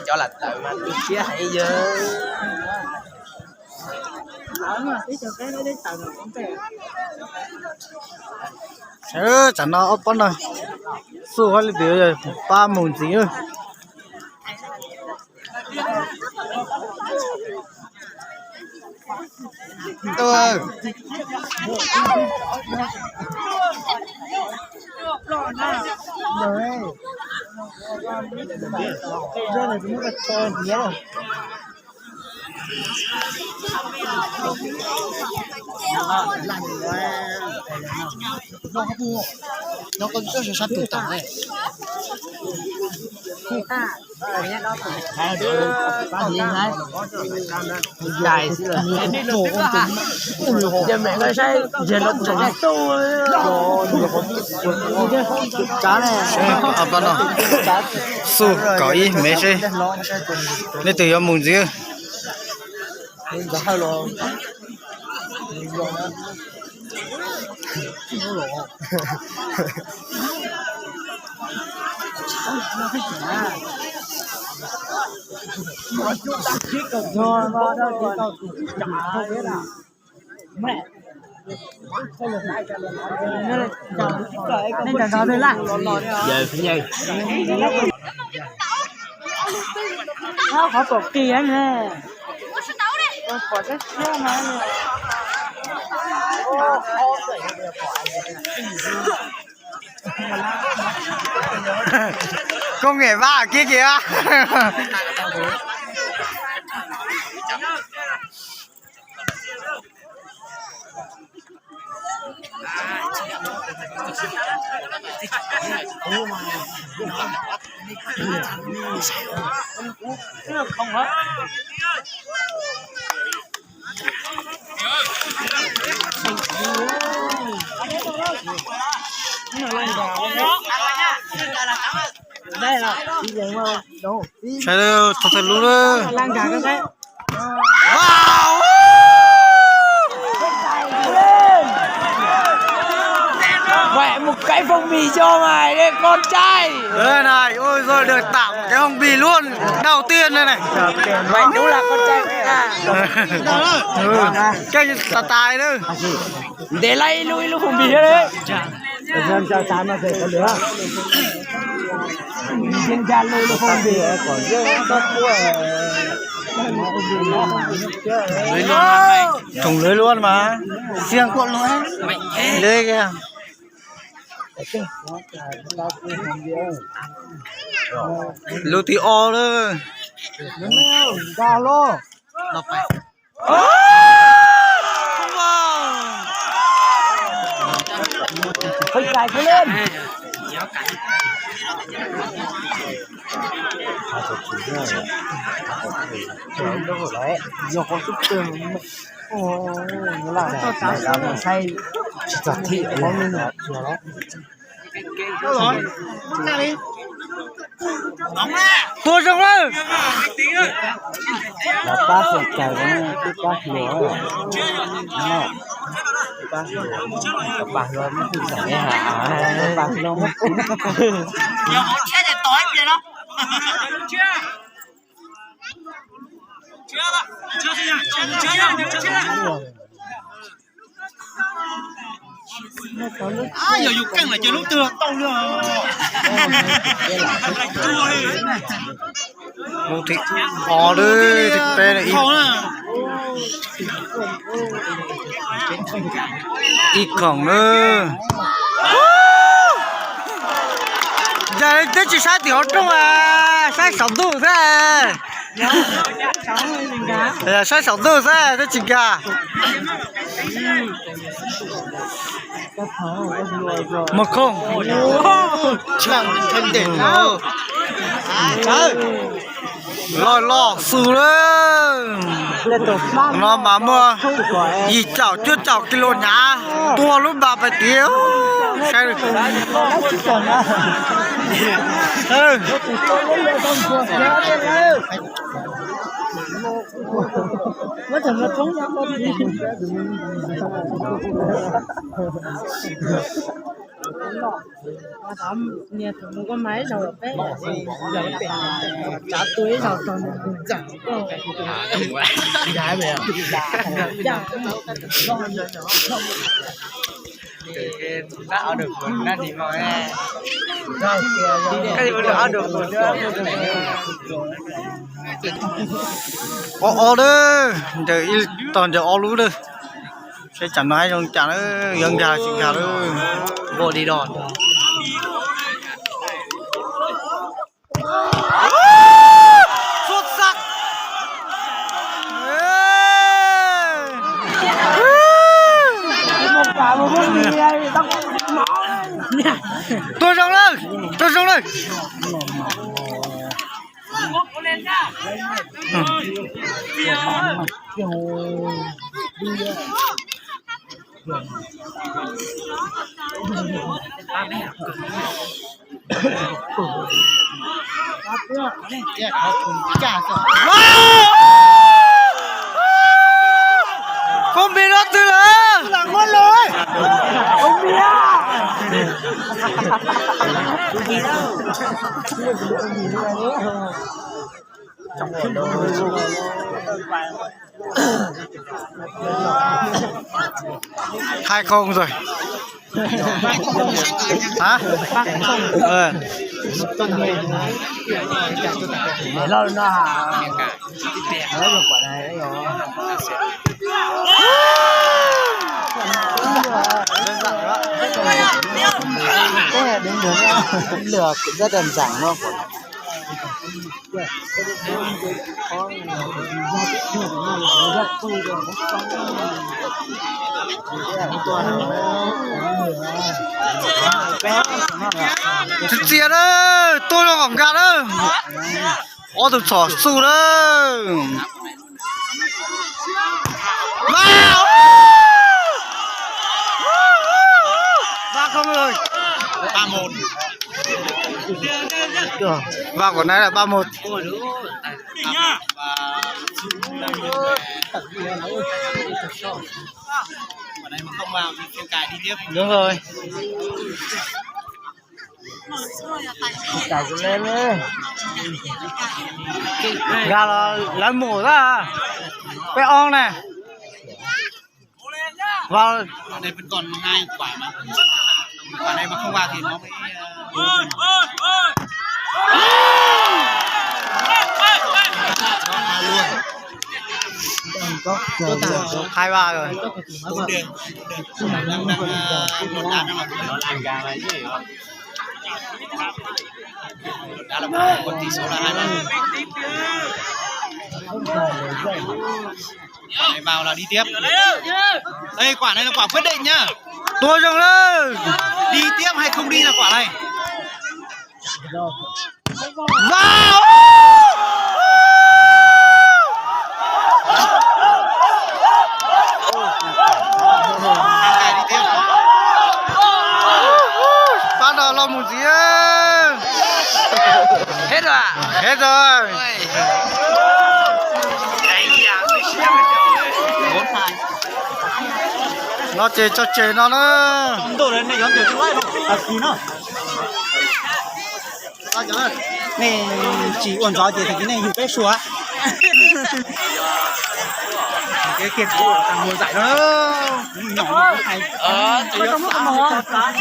Cov lam tawm mas tu siab heev yawg. Sawv tsam no ob pab no xub hab li tias pab mus ntxiv. Xub kaum ib mev seb leej twg yuav mus ntxiv. Qhov pom qis ne, pom tib siab no. Công nghệ ba kiag kìa. Sawv daws thov txog lub lawm. Khỏe một cái phong bì cho mày đây con trai. Ơ này, ôi rồi được tặng một cái phong bì luôn đầu tiên đây này. Mày đúng là con trai của ta. Cái tài tài đó. Để lấy ib lub ib lub phong bì đó đấy. Thủng lưới luôn mà. Siêng cuộn luôn. Lưới kìa. Lượt thứ O đó. Hơi cài lên. Ôi, nó làm sao mà xây. Tua zoo lawm. Pab txhua cai, pab hluas, pab hluas, pab hluas, pab hluas. Yog yus keej lawm ces lub twg los tau li. Lub thib ob, thib peb, ib khoom na. Yog twb tsis saib tim hauv rooj, saib saum ntuj xwb. Saib saum ntuj xwb twb tsis nkag. Mos khooj. Loj loj xwb lawm. No mas muaj yim caum cuaj caum kis lus hnyav, tua lub npas pais tid. Saib. Niag tus mus kuaj mas ib zaug peb, tsav tua ib zaug tau nws tus ntxawm. Ob ob lawm, ncaws ib tog ncaws ob lub lawm. Seb tsam no haib zoo cas lawm, yuav nkag tsis nkag lawm. Npua di do. Tuag zoo lawm, tuag zoo lawm. Koj npe no twg lawm? Khai không rồi. Hả? Ờ. Để lâu nó hả? Nó được quả này đấy rồi. Cái này đúng được. Lừa cũng rất đơn giản đúng không? Txiv txias na, tuaj rau kom nkag na. Ob tug txhom xu na. Ba không rồi. Ba một. Ba của nãy là ba một. Đúng rồi. Cài cụm lên đi. Gà là lái mổ ra. Peb ob ne. Và đây vẫn còn hai quả mà. Quả này mà không vào thì nó mới, ờ, hai ba rồi. Bốn đường. Đang, đang, ờ, một đá đang là bốn đường. Một đá là bốn đường, còn tỷ số là hai ba. Này vào là đi tiếp. Đây, quả này là quả quyết định nhá. Tua dần lên. Đi tiếp hay không đi là quả này. Vào. Bắt đầu lo một gì. Hết rồi à? Hết rồi. Lo ces tso tseg no na. Nej tsis ua ntxov ces tag kis nej yug peb sua. Kiag kuv tag mùa giải no. Kuv nyom no kuv hais.